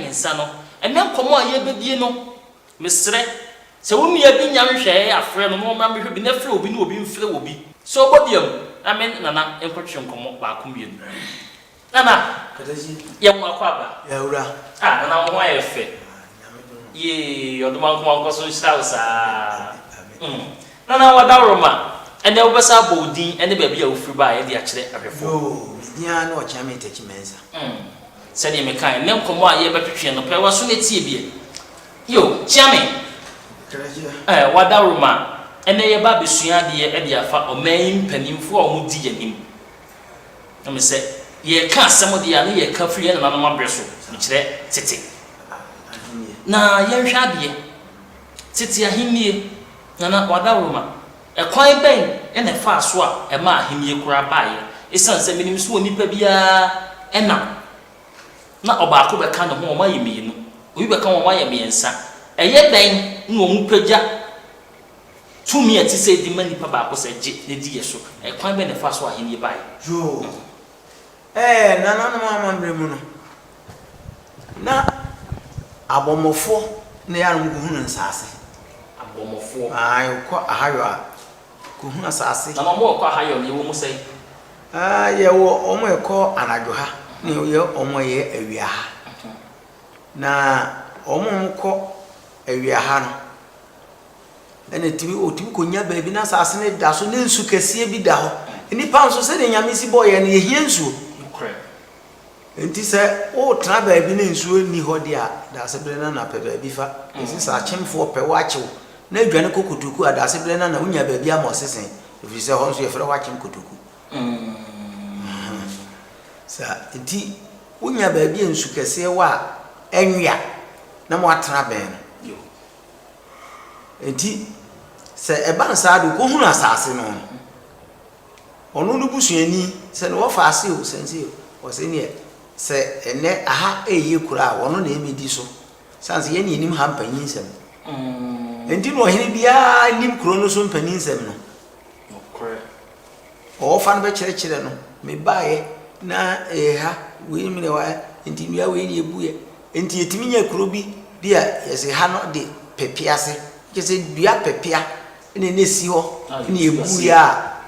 mmiɛnsa no. Ɛnnɛ nkɔmmɔ a yɛrebɛdie no, mesrɛ, sɛ wo nua bi nnya nhwɛeɛ a, frɛ no na ɔmmra mmɛhwɛ bi, na frɛ obi na obi mfrɛ obi. Sɛ ɔbɔ dua mu, na me ne Nana nkɔtwetwe nkɔmmɔ baako mmienu. Nana, yɛ mo akwaaba. Yɛwura. Ah, Nana wo ho ayɛ fɛ. Nyame dom. Yee, Ɔdomankoma nkɔ so nhyira wo saa. Mm. Nana Wadaworoma, ɛnnɛ wobɛsan abɔ wo din ne baabi a wofiri baeɛ de akyerɛ ahwɛfoɔ. Yoo, me din ara ne Ɔkyeame Takyi Mensah. Mm. Sɛdeɛ mekaeɛ, nnɛ nkɔmmɔ a yɛrebɛtwetwe no, pɛ w'aso na tie bi ɛ. Yo, Kyeame! Eh, Wadaworoma, ɛnnɛ yɛreba abɛsua adeɛ de afa ɔman yi mpanimfoɔ a wɔdi yɛn anim. Na me sɛ yɛreka asɛm deɛ a, na yɛreka firi yɛn nananom aberɛ so, mekyerɛ tete. Na yɛnhwɛ adeɛ, tete ahennie, Nana Wadaworoma, ɛkwan bɛn na ɛfaa so a ɛmaa ahennie koraa baeɛ? Ɛsiane sɛ menim sɛ onipa biara nam, na ɔbaako bɛka ne ho wɔayɛ mmienu, obi bɛka wɔn wɔayɛ mmiɛnsa, ɛyɛ dɛn na wɔpagya Tumi a ɛte sɛɛ de ma nipa baako sɛ gye na di yɛ so. Ɛkwan bɛn na ɛfaa so a Ahenni bae? Yoo. Ɛɛ, nananom amammerɛ mu no, na abɔmmɔfoɔ na ɛyɛ a na wɔkɔhunu nsaase. Abɔmmɔfoɔ. Ae, wokɔ Ahayɔ a, kɔhunu asaase. Na wɔn a wɔkɔ Ahayɔ no, yɛwɔ mu sɛn? Ɛɛ, yɛwɔ wɔn a ɛkɔ anadwo ha, na yɛwɔ wɔn a ɛyɛ awia ha. Na wɔn a wɔkɔ awia ha no, Ɛna ɛtumi, ɔtumi kɔnya baabi na asase no da so ne nsu kɛseɛ bi da hɔ. Nnipa nso sɛdeɛ Nyame si bɔɔ yɛn no, yɛhia nsuo. Nokorɛ. Nti sɛ wotena baabi na nsuo nni hɔ deɛ a, daasebrɛ no na pɛ baabi fa. Ɛsi sɛ akyemfoɔ pɛ wo akye wo na adwane kɔ kotoku a, daasebrɛ no na wonya baabi ama ɔsese, ɛfiri sɛ hɔ nso yɛfrɛ hɔ akyem kotoku. Saa nti wonya baabi a nsu kɛseɛ wɔ a ɛnwea na moatena bɛn no. Enti sɛ ɛba no saa de, ɔkɔhunu asase no no, ɔno no busuani, sɛ ne wɔfa ase o, sɛ nse o, ɔsɛ neɛ sɛ ɛnɛ aha ɛyɛ kuro a, ɔno na ɛmɛdi so. Sane sɛ yɛne yɛnim ha mpanyin nsɛm. Enti na ɔhene biara nim kuro no so mpanyin nsɛm no. Nokorɛ. Ɔwɔfa no bɛkyerɛkyerɛ no, mebaeɛ na ɛyɛ ha, wei ne wɔ ha, nti nnua wei ne ɛbuiɛ. Nti yɛtumi nya kuro bi bi a yɛse ha no de pɛpea ase, kyerɛ sɛ dua pɛpea na ɛna ɛsi hɔ na ɛbuiɛ a,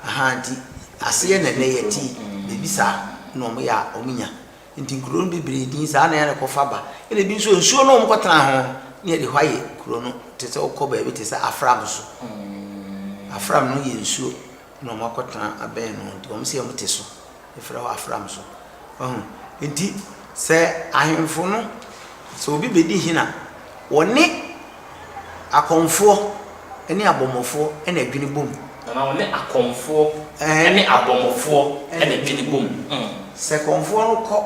aha nti aseɛ na ɛnɛ yɛte yi, baabi saa na wɔyɛ a wɔnya. Nti nkuro no bebree din saa na yɛn kɔfa ba. Ɛna ebi nso nsuo no wɔn kɔtena ho no na yɛde hɔ ayɛ kuro no te sɛ wokɔ baabi te sɛ Afram so. Afram no yɛ nsuo na wɔn akɔtena abɛn no nti wɔn sɛ wɔn te so efrɛ hɔ Afram so. Wahu? Nti sɛ ahemfo no sɛ obi bɛdi hene a wɔne akɔmfoɔ ne abɔmmɔfoɔ na ɛdwene bom. Anaa wɔne akɔmfoɔ ne abɔmmɔfoɔ na ɛdwene bom. Sɛ kɔmfoɔ no kɔ,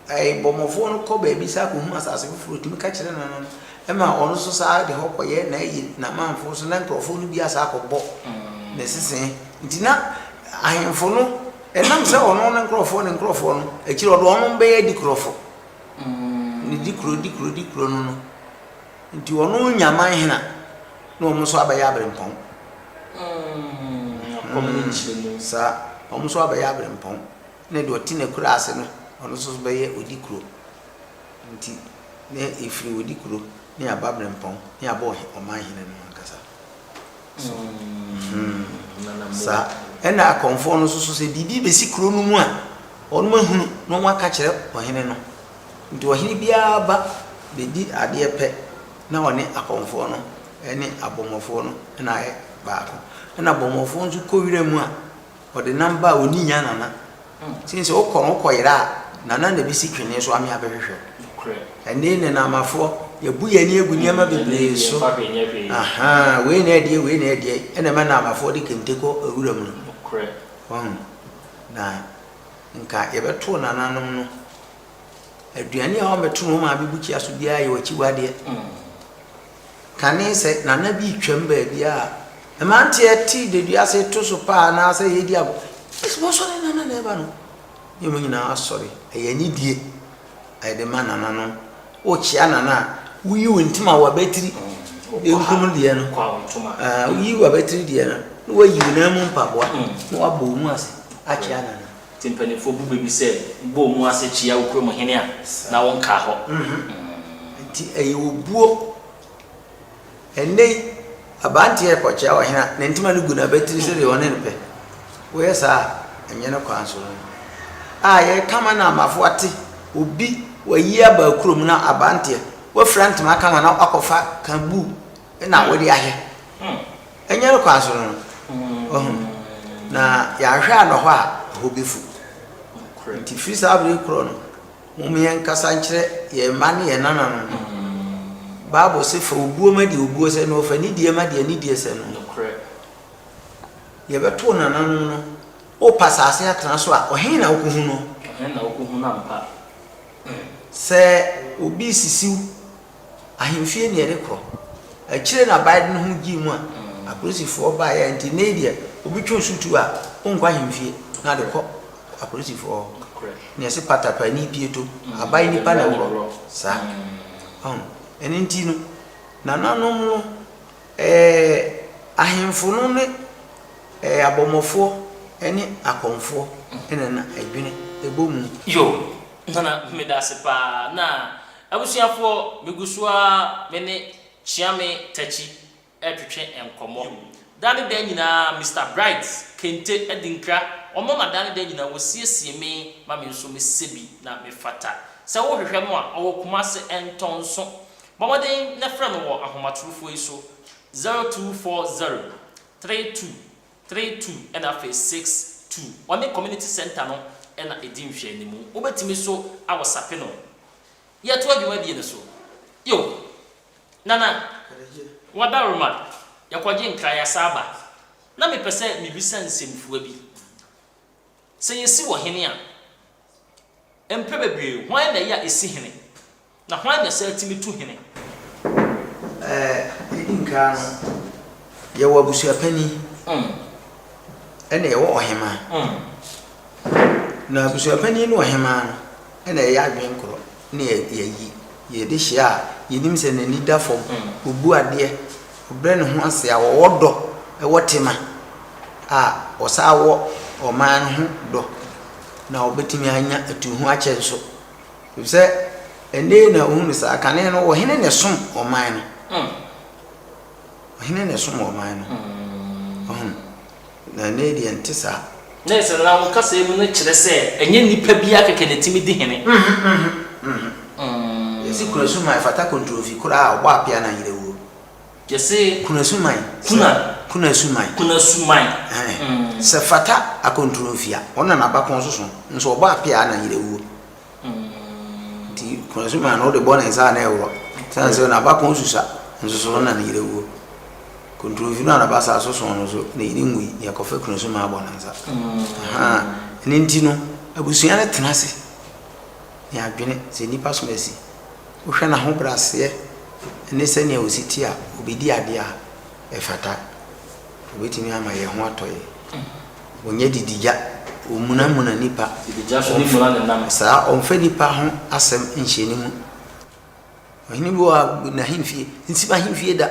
ɛɛ, bɔmmɔfoɔ no kɔ baabi saa kɔhu asase foforɔ, ɔtumi ka kyerɛ nana no ma ɔno nso saa de hɔ kɔyɛ n'ayi, n'amanfoɔ so, na nkurɔfoɔ no bi asa akɔbɔ ne sese. Nti na ahemfo no, ɛnam sɛ ɔno ne nkurɔfoɔ ne nkurɔfoɔ no, akyire ɔde wɔn bɛyɛ adikorɔfo. Ne dikuro, dikuro, dikuro no no. Nti ɔno nya man hena na wɔn nso abɛyɛ aberempɔn. Saa, wɔn nso abɛyɛ aberempɔn. Na deɛ ɔte n'akura ase no, ɔno nso bɛyɛ odikuro. Nti na ɛfiri odikuro ne aba aberempɔn ne aba ɔman hene no ankasa. So, saa. Ɛna akɔmfoɔ no nso so sɛ biribi bɛsi kuro no mu a, wɔn ahunu na wɔn aka kyerɛ ɔhene no. Nti ɔhene biara ba bɛdi adeɛ pɛ na ɔne akɔmfoɔ no ne abɔmmɔfoɔ no na ayɛ baako. Ɛna abɔmmɔfoɔ nso kɔ wira mu a, ɔde nam ba a ɔnni nya nana. Sɛ sɛ wokɔ no wokɔ yera a, nana na ɛbɛsi twene so ame abɛhwehwɛ wo. Ɛnne nenamafoɔ, yɛbu yɛn ani agu nneɛma bebree so. Ahaa, wei na ɛdeɛ, wei na ɛdeɛ, ɛna ɛma namafoɔ de kente kɔ wura mu no. Wahu? Na nka yɛbɛtoo nananom no. Aduane a wɔbɛto no wo maame bukyia so biara yɛ w'akyiwadeɛ. Kane sɛ nana bi retwam baabi a, mmeranteɛ te dedua ase to so paa anaasɛ yɛredi agorɔ. Ɛsɛ wɔsɔre nana na ɛba no. Ne wɔn nyinaa asɔre. Ɛyɛ anidie a yɛde ma nananom. Wokyea nana a, woyi wo ntoma w'abatiri benkum deɛ no. Woyi w'abatiri deɛ no na woayi wo nan mu mpaboa na woabɔ wo mu ase akyea nana. Nti mpanimfoɔ bu bɛ bi sɛ, Bɔ wo mu ase kyia wo kurom hene a, na wonkaa hɔ. Nti ɛyɛ obuo. Ɛnnɛ yi, aberanteɛ rekɔkyea ɔhene a, ne ntoma no gu n'abatiri sɛdeɛ ɔne no pɛ. Woyɛ saa a, ɛnyɛ ne kwan so no. A yɛreka ma no amafo ate, obi wayi aba kurom na aberanteɛ, wafira ntoma kama na wakɔfa kambu na wode ahwɛ. Ɛnyɛ ne kwan so no no. Wahu? Na yɛanhwɛ anɔ hɔ a, ɛhɔ bɛfu. Nti firi saa bere korɔ no, Mom yɛnkasa nkyerɛ yɛn mma ne yɛn nananom no. Bible se fa obuo ma deɛ obuo sɛ no, fa nidie ma deɛ nidie sɛ no. Yɛbɛto wo nananom no, wopɛ asase atena so a, ɔhen na wokɔhu no? Ɔhen na wokɔhu no ampa? Sɛ obi resisi wo, ahemfie na yɛde korɔ. Akyire na Biden ho gyee mu a, apolisifoɔ baeɛ a, nti nnɛ yi deɛ, obi twe wo so tuo a, wonkɔ ahemfie na de kɔ apolisifoɔ hɔ. Na yɛse patapani pieto, aban nipa na ɛworɔ. Saa. Ɔho. Ɛno nti no, nananom no, ɛɛ ahemfo no ne ɛɛ abɔmmɔfoɔ ne akɔmfoɔ na na ɛdwene ɛbɔ mu. Yo, Nana medase paa. Na abusuafoɔ megu so ara me ne Kyeame Takyi retwetwe nkɔmmɔ. Daa ne daa nyinaa Mister Bright kente adinkra, ɔno na daa ne daa nyinaa wɔsiesie me ma me nso mesɛ bi na mefata. Sɛ wohwehwɛ no a, ɔwɔ Kumase Ntɔnso. Bɔ mmɔden na frɛ no wɔ ahomatorofoɔ yi so, 0240 32 32 ɛna afei 62. Ɔne Community Centre no na ɛdi nhwɛanimu. Wobɛtumi nso awɔsape no. Yɛtoa dwumadie no so. Yo! Nana, Wadaroma, yɛkɔgye nkra yɛasa aba. Na mepɛ sɛ mebisa nsɛmfua bi. Sɛ yɛsi wɔ hene a, mprɛ bebree hwan na ɛyɛ a ɛsi hene? Na hwan na ɛsan tumi tu hene? Ɛɛ, deɛ ɛdi nkan no, yɛwɔ abusuapanin, ɛna yɛwɔ ɔhemaa. Na abusuapanin ne ɔhemaa no na ɛyɛ adwene korɔ ne yɛyi. Yɛde hyia a, yɛnim sɛ n'ani da fam, ɔbu adeɛ, ɔbrɛ ne ho ase a, ɔwɔ dɔ, ɛwɔ tema a ɔsan wɔ ɔman no ho dɔ na ɔbɛtumi anya atuhoakyɛ nso. Ɛfiri sɛ ɛnnɛ yi na wohu no saa, kane no ɔhene na ɛsom ɔman no. Ɔhene na ɛsom ɔman no. Ɔho. Na ɛnnɛ yi deɛ ɛnte saa. Na ɛsɛ na wo kasa yi mu no kyerɛ sɛ ɛnyɛ nnipa biara kɛkɛ na ɛtumi di hene. Yɛse Kunasuman fata kontromfi koraa a ɔbɔ apea na yerɛ wuo. Yɛse Kunasuman. Kuna. Kunasuman. Kunasuman. Ɛɛ. Sɛ fata akontromfi a, ɔno na n'abakɔn soso nso ɔbɔ apea na yerɛ wuo. Nti Kunasuman no wode bɔ ne nsa a na ɛworɔ. Sane sɛ n'abakɔn susua nso so ɔno na ne yerɛ wuo. Kontromfi no a n'abasa soso no nso ne yere nwui na yɛkɔfa Kunasuman abɔ ne nsa. Ahaa. Ɛno nti no abusua no tena ase ne adwene sɛ nnipa som asi. Wohwɛ n'ahobrɛaseɛ ne sɛnea ɔsi te a, ɔbɛdi adeɛ a, ɛfata. Ɔbɛtumi ama yɛn ho atɔ yɛn. Ɔnyɛ didigya, ɔmmunamuna nnipa. Didigya so ne mmuna ne nam. Saa, ɔmfa nnipa ho asɛm nhyɛ ne mu. Ɔhene bi wɔ hɔ a, n'ahemfie, nsi m'ahemfie da,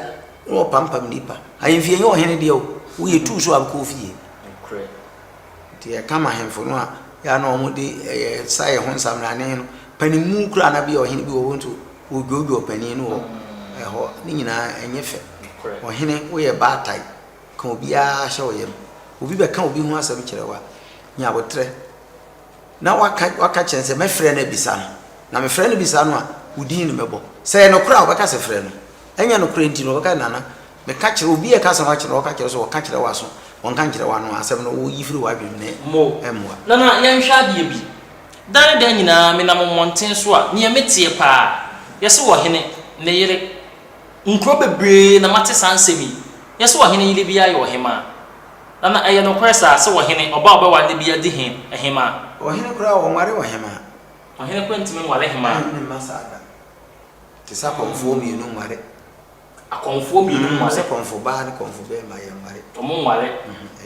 na ɔpampam nnipa. Ahemfie nyɛ ɔhene deɛ o, woyɛ tuu so a wokɔ wo fie. Nokorɛ. Nti yɛka ma ahemfo no a, yɛ a na wɔde ɛyɛ sa yɛ ho nsamrane no. Panimu koraa na bi a ɔhene bi wɔ hɔ nso wɔdwoodwoo ɔpanin no wɔ ɛhɔ. Ne nyinaa ɛnyɛ fɛ. Ɔhene woyɛ baatan, ka obiara hyɛ wo yam. Obi bɛka obi ho asɛm kyerɛ wo a, nya aboterɛ na waka waka kyerɛ no sɛ mɛfrɛ no abisa no. Na mefrɛ no bisa no a, wo din no mɛbɔ. Sɛ ɛyɛ nokorɛ a, ɔbɛka sɛ frɛ no. Ɛnyɛ nokorɛ nti no, ɔbɛka sɛ Nana, Meka kyerɛ obi a ɛka asɛm akyerɛ no, ɔka kyerɛ wo sɛ ɔka kyerɛ w'aso, ɔnka nkyerɛ w'ano a, asɛm no woyi firi w'adwene mu na Mo. ɛmmoa. Nana, yɛnhwɛ adeɛ bi. Da ne da nyinaa menam mmɔnten so a, neɛ meteɛ paa, yɛse ɔhene, ne yere. Nkuro bebree na mate saa nsɛm yi. Yɛse ɔhene yere biara yɛ ɔhemaa. Nana, ɛyɛ nokorɛ saa sɛ ɔhene, ɔbaa a ɔbɛware no biara di he, hemaa? Ɔhene koraa ɔnware ɔhemaa. Ɔhene koraa ntumi nware hemaa. Ɛmma saa da. Te sɛ akɔmfoɔ mmienu nware. Akɔmfoɔ mmienu nware. Sɛ kɔmfo baa ne kɔmfo bɛɛma yɛ nware. Ɔmo nware.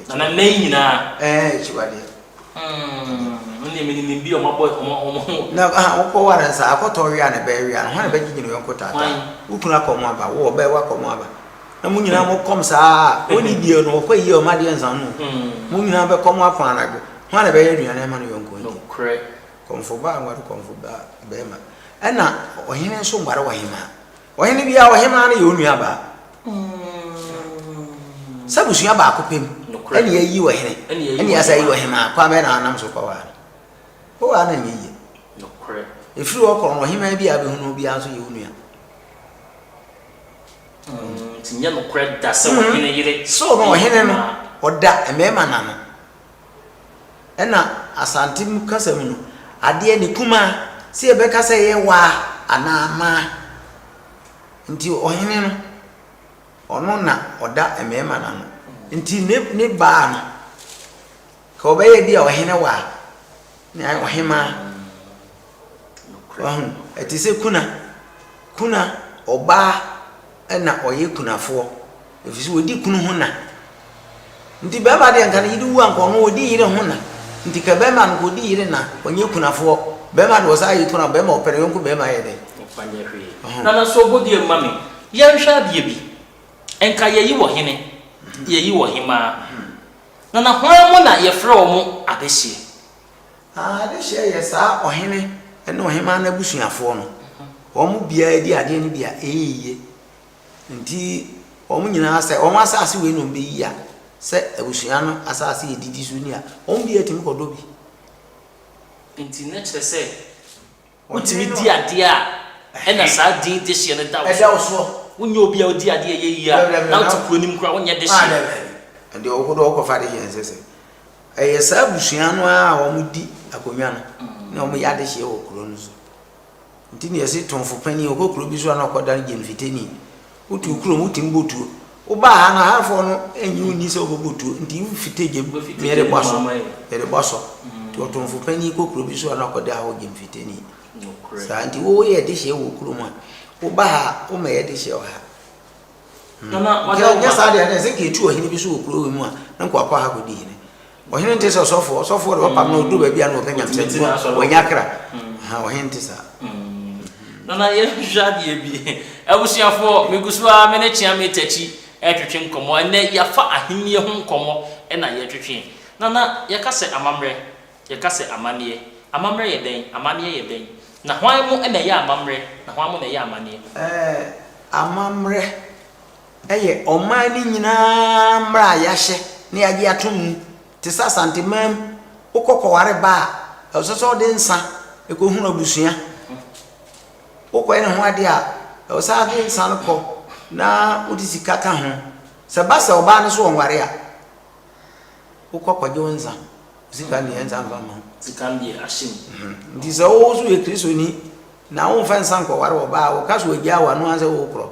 Nana nnɛ yi nyinaa. Ɛɛ akyiwadeɛ. Mm, nneɛ me nim bi a ɔmo abɔ ɔmo ɔmo ho. Na ah wokɔ ware nsa akɔtɔ wea na ɛbɛyɛ wea no hwan na ɛbɛgyegye ne yɔnko taataa? Wo kunu akɔ mo aba wo ɔbaa wakɔ mo aba na mo nyinaa mo kɔm saa a ɔnni bie no ɔkɔ yie ɔma adeɛ nsa no mo nyinaa bɛkɔ mo apɔn anadwo hwan na ɛbɛyɛ aduane ama ne yɔnko adi? Nokorɛ. Kɔmfo baa nware kɔmfo baa bɛɛma. Ɛna ɔhene nso nware ɔhemaa. Ɔhene biara ɔhemaa no yɛ onua baa. Sɛ abusua baako pɛ mu ɛna yɛayi ɔhene ɛna yɛasa ayi ɔhemaa kwan bɛn na anam so kɔwaa no? Wowaa no nyɛ yie. Ɛfiri hɔ kɔ no ɔhemaa bi a bɛhunu no biara nso yɛ wo nua. Nti nyɛ nokorɛ da sɛ ɔhene yere. So no ɔhene no ɔda mmarima no ano. Ɛna Asante mu kasa mu no, adeɛ ne kumaa sɛ yɛbɛka sɛ ɛyɛ waa anaa maa. Nti ɔhene no, ɔno na ɔda mmarima no ano. Nti ne, ne baa no, ka ɔbɛyɛ bi a ɔhene waa, ne ayɛ ɔhemaa. Wahu? Ɛte sɛ kuna. Kuna, ɔbaa na ɔyɛ kunafoɔ. Ɛfiri sɛ ɔdi kunu ho na. Nti bɛrima deɛ nka ne yere wu a nka ɔno ɔdi yere ho na. Nti ka bɛrima no nka ɔdi yere na, ɔnyɛ kunafoɔ. Bɛrima deɛ ɔsan yɛ kuna, bɛrima ɔpɛ ne yɔnko bɛrima yɛ dɛn? Ɔmfa nyɛ hwee. Nana so ɔbɔ dua mma me. Yɛnhwɛ adeɛ bi. Nka yɛyi ɔhene, yɛyi ɔhemaa. Nana hwan mo na yɛfrɛ wɔn adehyeɛ? Adehyeɛ yɛ saa ɔhene ne ɔhemaa no abusuafoɔ no. Wɔn mu biara di adeɛ no bi a, ɛyɛ yie. Nti wɔn nyinaa sɛ wɔn asase wei na wɔbɛyi a, sɛ abusua no asase yɛ didi so ni a, wɔn biara tumi kɔdɔ bi. Nti na kyerɛ sɛ wotumi di adeɛ a ɛna saa din dehyeɛ no da wo so. Ɛda wo soɔ. Wonyɛ obi a wodi adeɛ a ɛyɛ yie a, na wote kuro no mu koraa wonyɛ dehyeɛ. Daabi. Deɛ wokɔdɔ wokɔfa dehyeɛ nsɛ sɛ ɛyɛ saa abusua no ara a wɔdi akonnwa no na wɔyɛ adehyeɛ wɔ kuro no so. Nti na yɛse tomfo panin ɔkɔ kuro bi so a na ɔkɔ dan gyemfiteni. Wotu wo kurom wotumi bɔ tuo. Wobaa ha no ahafoɔ no nnye wo nni sɛ wobɛbɔ tuo nti wofite gyem na yɛde bɔ asɔ. Yɛde bɔ asɔ. Nti ɔtomfo panin kɔ kuro bi so a na ɔkɔ dan hɔ gyemfiteni. Saa nti woyɛ dehyeɛ wɔ kurom a woba ha a womɛyɛ dehyeɛ wɔ ha. Nka nyɛ saa deɛ na ɛsɛ nka yɛtu ɔhene bi so wɔ kuro wei mu a na nka wakɔ ha kɔdi hene. Ɔhene nte sɛ ɔsɔfoɔ, ɔsɔfoɔ de wɔpam no ɔduru baabi a na ɔka nyamsɛm, wanya kra. Ɔhene nte saa. Nana yɛnhwɛ adeɛ bi. Abusuafoɔ, megu so ara me ne Kyeame Takyi retwetwe nkɔmmɔ. Ɛnnɛ yɛafa ahennie ho nkɔmmɔ na yɛretwetwe. Nana, yɛka sɛ amammerɛ, yɛka sɛ amanneɛ. Amammerɛ yɛ dɛn? Amanneɛ yɛ dɛn? Na hwan mo na ɛyɛ amammerɛ, na hwan mo na ɛyɛ amanneɛ? Ɛɛ, amammerɛ yɛ ɔman no nyinaa mmara a yɛahyɛ na yɛagye atom mu. Te sɛ Asanteman mu, wokɔ kɔware ba a, ɛsɛ sɛ wode nsa kɔhunu abusua. Wokɔyɛ ne ho adeɛ a, ɛwɔ sɛ wode nsa no kɔ na wode sika ka ho. Sɛ ɛba sɛ ɔbaa no so ɔnware a, wokɔ kɔgye wo nsa. Sika deɛ nsa mfa mma wo. Sika deɛ ahyɛ mu. Nti sɛ wo nso yɛ Kristoni na womfa nsa nkɔware ɔbaa a, wɔka sɛ wɔagyaa wo a, ɛno ara sɛ wokorɔ.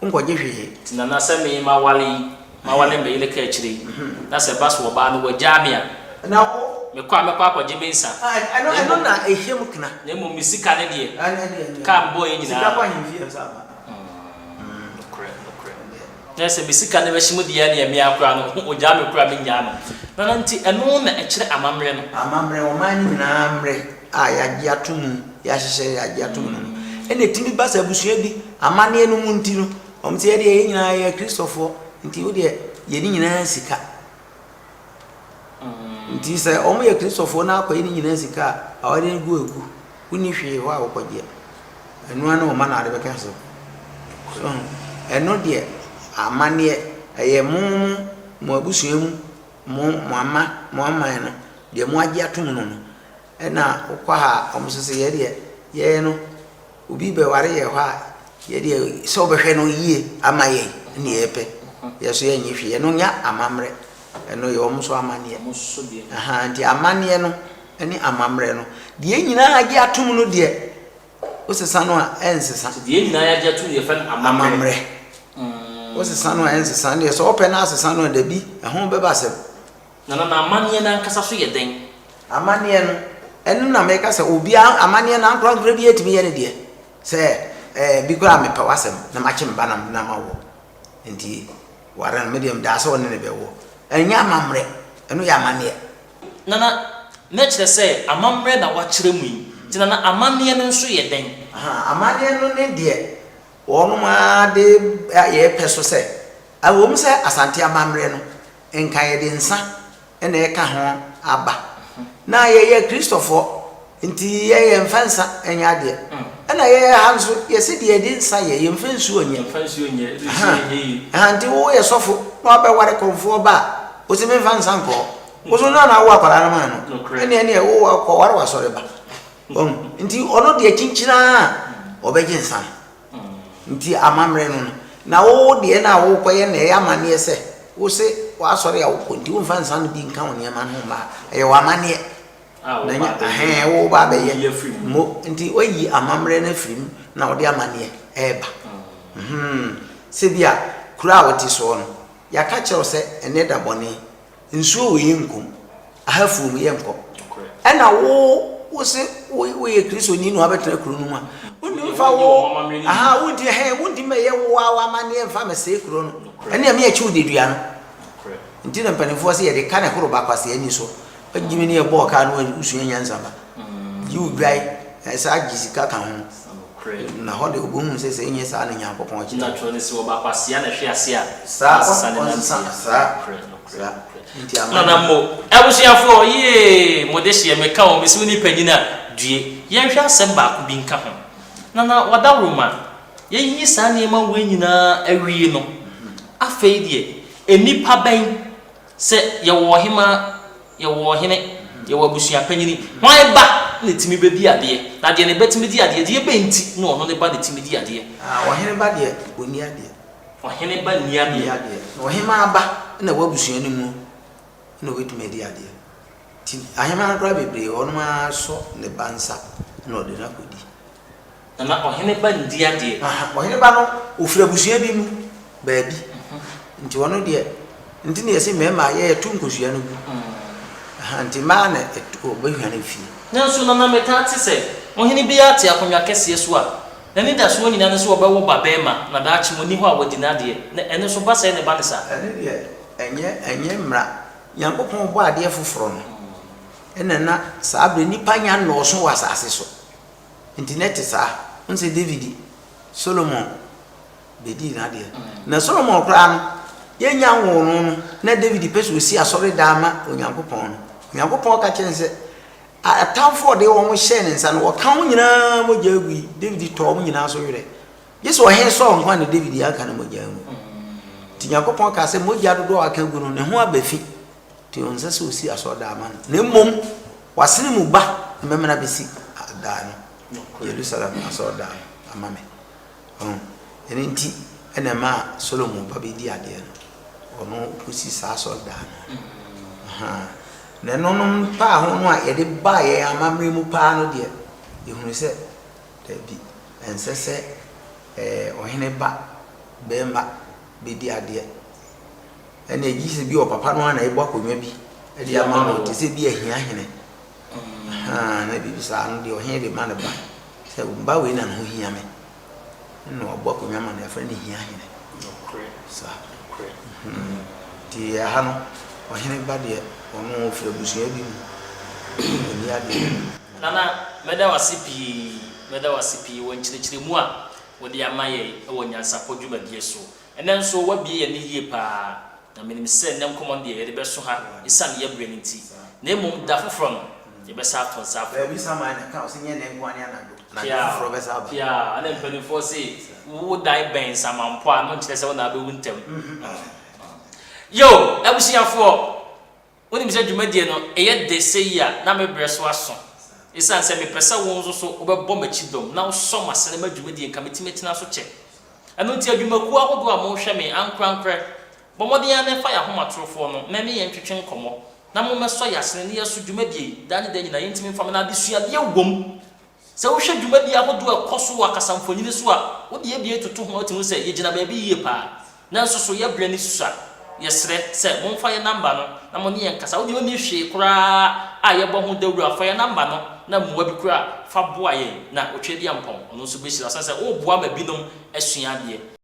Wonkɔgye hwee. Nti nana sɛ me maware yi, maware me yere ka akyire yi, na sɛ ɛba so ɔbaa no wagyaa me a, Na wo. mekɔ a mɛkɔ akɔgye me nsa. Ɛno, ɛno na ɛhyɛ mu kena. Na mmom me sika no deɛ, Ɛno deɛ, kaa mebɔeɛ nyinaa. Sika kɔ ahemfie nsa aba. Nokorɛ, nokorɛ. Na sɛ me sika no bɛhye mu deɛ ɛneɛ me ara koraa no, ɔgyaa me koraa mennyaa no. Nana nti ɛno na ɛkyerɛ amammerɛ no. Amammerɛ, ɔman no nyinaa mmerɛ a yɛagye ato mu, yɛahyehyɛ yɛagye ato mu no no, ɛna ɛtumi ba sɛ abusua bi amanneɛ no mu nti no, wɔn sɛ yɛdeɛ yɛn nyinaa yɛ Kristofoɔ, nti wo deɛ yɛ ne nyinaa sika. Nti sɛ wɔn yɛ Kristofoɔ na akɔyɛ ne nyinaa sika a, awadeɛ no gu agu. Wonni hwee hɔ a wokɔgyeɛ. Ɛno ara ne wɔn ma na ade bɛka so. So ɛno deɛ amanneɛ, ɛyɛ mo mo abusua mu, mo mo ama, mo aman no, deɛ mo agye atom no no, Ɛna wokɔ ha a, wɔn nso sɛ yɛ deɛ yɛn no obi bɛware yɛ hɔ a, yɛ deɛ sɛ wobɛhwɛ no yie ama yɛn ne yɛpɛ. Yɛ so yɛnyɛ hwee. Ɛno nyɛ amammerɛ. Ɛno yɛ wɔn nso amanneɛ. Aha, nti amanneɛ no ne amammerɛ no, deɛ yɛn nyinaa agye atom no deɛ, wosesa no a, ɛnsesa. Nti deɛ yɛn nyinaa yɛagye atom no yɛfrɛ no amammerɛ. Amammerɛ. Wosesa no a, ɛnsesa. Ɛndeɛ sɛ wopɛ na asesa no a, dabi, ɛho bɛba asɛm. Nana, na amanneɛ no ankasa so yɛ dɛn? Amanneɛ no, ɛno na meka sɛ obiara, amanneɛ no ankorankora biara tumi yɛ ne deɛ. Sɛ ɛɛ bi koraa mepɛ w'asɛm na makye me ba na na ma wɔ. Nti ware no, me deɛ medaa sɛ ɔne ne bɛwɔ. Ɛnyɛ amammerɛ, ɛno yɛ amanneɛ. Nana, na kyerɛ sɛ amammerɛ na woakyerɛ mu yi. Nti Nana, amanneɛ no nso yɛ dɛn? Ahaa, amanneɛ no ne deɛ wɔnom ara de yɛ pɛ so sɛ, ɛwom sɛ Asante amammerɛ no, Nka yɛde nsa na ɛka ho aba. Na yɛyɛ Kristofoɔ, nti yɛn yɛmfa nsa nyɛ adeɛ. Ɛna yɛyɛ ha nso, yɛse deɛ yɛde nsa yɛ, yɛmfa nsuo nyɛ. Yɛmfa nsuo nyɛ, ɛde nsuo Aha, nyɛ yie. aha, nti woyɛ sɔfo na wabɛware kɔmfoɔ ba a, wose memfa nsa nkɔ hɔ. Wo so na na awo akwadaa no maa no. Nokorɛ. Ɛneɛ ɛneɛ wo kɔware w'asɔre ba. Wahu? Nti ɔno deɛ kyinkyin ara a ɔbɛgye nsa no. Nti amammerɛ no no. Na wo deɛ no a wokɔyɛ no ɛyɛ amanneɛ sɛ wose w'asɔre a wokɔ nti womfa nsa no bi nka wo nneɛma no ho mma a, ɛyɛ w'amanneɛ. A Na woba nyɛ abɛyɛ. ahɛn woba abɛyɛ. Woyi afiri mu. Mo nti woayi amammerɛ no afiri mu na wode amanneɛ ɛreba. Mm. Sɛ bi a kuro a wote soɔ no, yɛaka kyerɛ wo sɛ ɛnnɛ da bɔne, Nsuo wei yɛnkɔ mu, ahafuo mu yɛnkɔ. Ɛna wo wo se woyɛ Kristoni na wabɛtena kuro no mu a, wontumi mfa wo aha wonti hɛn wontumi mɛyɛ wo a w'amanneɛ mfa mɛsɛe kuro no. Ɛne ɛme akyi wo dedua no. Nti na mpanimfoɔ se yɛde ka ne horo ba kwasea ani so. Wagyimi ne yɛbɔɔ kaa no wosua nyansa ba. Gye wo dwae, ɛsaa gye sika ka ho. Na hɔ de obohunu sɛ sɛ ɛnyɛ saa na Nyankopɔn kyerɛ. Nna kyerɛ ne sɛ ɔba kwasea na ɛhwe ase a, Saa, ɔnsesa ne ɔnsesa, nanteɛ. saa, Nokorɛ, nokorɛ, saa. nokorɛ. Nti ama. Nana mo, abusuafoɔ, yee, mo dehyeɛ, meka o, mese wo ne panyin a, due. Yɛnhwɛ asɛm baako bi nka ho. Nana, wadaworoma, yɛayiyi saa nneɛma wei nyinaa awie no, afei deɛ, nnipa bɛn Sɛ yɛwɔ ɔhemaa, yɛwɔ ɔhene, yɛwɔ abusuapanyini, hwan ba na ɛtumi bɛdi adeɛ? Na deɛ ne ba tumi di adeɛ, deɛ bɛn nti na ɔno ne ba na ɛtumi di adeɛ? Ah, ɔhene ba deɛ, ɔnni adeɛ. Ɔhene ba nni adeɛ. Nni adeɛ. Na ɔhemaa ba na ɛwɔ abusua no mu na ɔbɛtumi adi adeɛ. Nti ahemaa no koraa bebree, ɔno ara sɔ ne ba nsa na ɔde no akɔdi. Nana, ɔhene ba nndi adeɛ. Aha, ɔhene ba no, ɔfiri abusua bi mu baabi. Nti ɔno deɛ, nti na yɛse mmarima yɛto nkosua no gu. Aha, nti mmaa na wɔbɛhwane fie. Nanso Nana metaa te sɛ, ɔhene biara te akonnwa kɛseɛ so a, n'anidasoɔ nyinaa ne sɛ ɔbɛwo ba barima na daakye ɔnni hɔ a wadi n'adeɛ. Na ɛno nso ba sɛɛ na ɛba no saa? Ɛno deɛ, ɛnyɛ, ɛnyɛ mmara. Nyankopɔn bɔɔ adeɛ foforɔ no, ɛna na saa berɛ nnipa nnya nnɔɔso wɔ asase so. Nti na ɛte saa. Wohu sɛ David, Solomon bɛdii n'adeɛ. Na Solomon koraa no, yɛnnya nwoo no no, na David pɛ sɛ ɔsi asɔredan ma Onyankopɔn no, Onyankopɔn ka kyerɛ no sɛ, atamfoɔ a ɔde wɔn hyɛɛ ne nsa no, wɔka wɔn nyinaa mogya gui. David tɔɔ wɔn nyinaa so werɛ. Gye sɛ ɔhene Saul nko a na David anka ne mogya angu. Nti Nyankopɔn kaa sɛ mogya dodoɔ a waka agu no, ne ho aba fi. Nti ɔnsɛ sɛ ɔsi asɔredan ma no, na mmom wasene mu ba na mɛma no abɛsi dan no, Yerusalem asɔredan no ama me. Ɔho, ɛno nti ɛna ɛmaa Solomon ba bɛdi adeɛ no, ɔno kɔsi saa asɔredan no. Ahaa. Na ɛnonom paa ho no a yɛde baa yɛn amammerɛ mu paa no deɛ, yɛhunu sɛ daabi, ɛnsɛ sɛ ɛɛ ɔhene ba barima bɛdi adeɛ. Ɛnna gye sɛ bi wɔ papa no ara na ɛbɔ akonnwa bi de ama no te sɛ bi ahia hene. Na biribi saa no deɛ ɔhene de ma ne ba sɛ ba wei na ne ho hia me. Ɛnna wabɔ akonnwa ma no yɛfrɛ no hia hene. Saa. Nti ɛha no ɔhene ba deɛ ɔno ɔfiri abusua bi mu ɔnni adeɛ. Nana mɛda wo ase pii, mɛda wo ase pii wɔ nkyerɛkyerɛmu a wode ama yɛn wɔ nyansapɔ dwumadie so. Ɛnnɛ nso woabue yɛn ani yie pa ara, na menim sɛ nnɛ nkɔmmɔ no deɛ yɛde bɛso ha ɛsiane yɛn berɛ no nti, na mmom da foforɔ no yɛbɛsan ato nsa afrɛ wo. Baabi saman na ɛka ɔse nyɛ nnɛ nko ara ne anadwo, anadwo Piaw, foforɔ bɛsan aba. piaw, ɛna mpanimfoɔ se wo dan bɛn nsamanpɔ a, ɛno nkyerɛ sɛ wo na wobɛwu ntɛm. Yo, abusuafoɔ, Wonim sɛ dwumadie no yɛ dɛ sei a na me berɛ so aso. Esiane sɛ mepɛ sɛ wo nso so wobɛbɔ m'akyi dɔm na wosɔ m'asene ma dwumadie nka metumi tena so kyɛ. Ɛno nti adwumakuo ahodoɔ a mohwɛ me ankorankorɛ, bɔ mmɔden ara na fa yɛn ahomatorofoɔ no na ɛne yɛn ntwetwe nkɔmmɔ na mommɛsɔ yɛn asene na yɛso dwumadie yi daa ne daa nyinaa yɛntumi mfa mma na adesuadeɛ wom. Sɛ wohwɛ dwumadi ahodoɔ a ɛkɔ so wɔ akasamfonini so a, wode abien toto ho a, wotumi hu sɛ yɛgyina baabi yie paa. Nanso so yɛn berɛ no susua? Yɛsrɛ sɛ momfa yɛn namba no na mo ne yɛn nkasa. Wo deɛ wonni hwee koraa a yɛbɔ ho dawuro a, fa yɛn namba no na mmoa bi koraa fa boa yɛn na Otweaduampɔn ɔno nso bɛhyira wo. Ɛsiane sɛ woreboa ma binom asua adeɛ.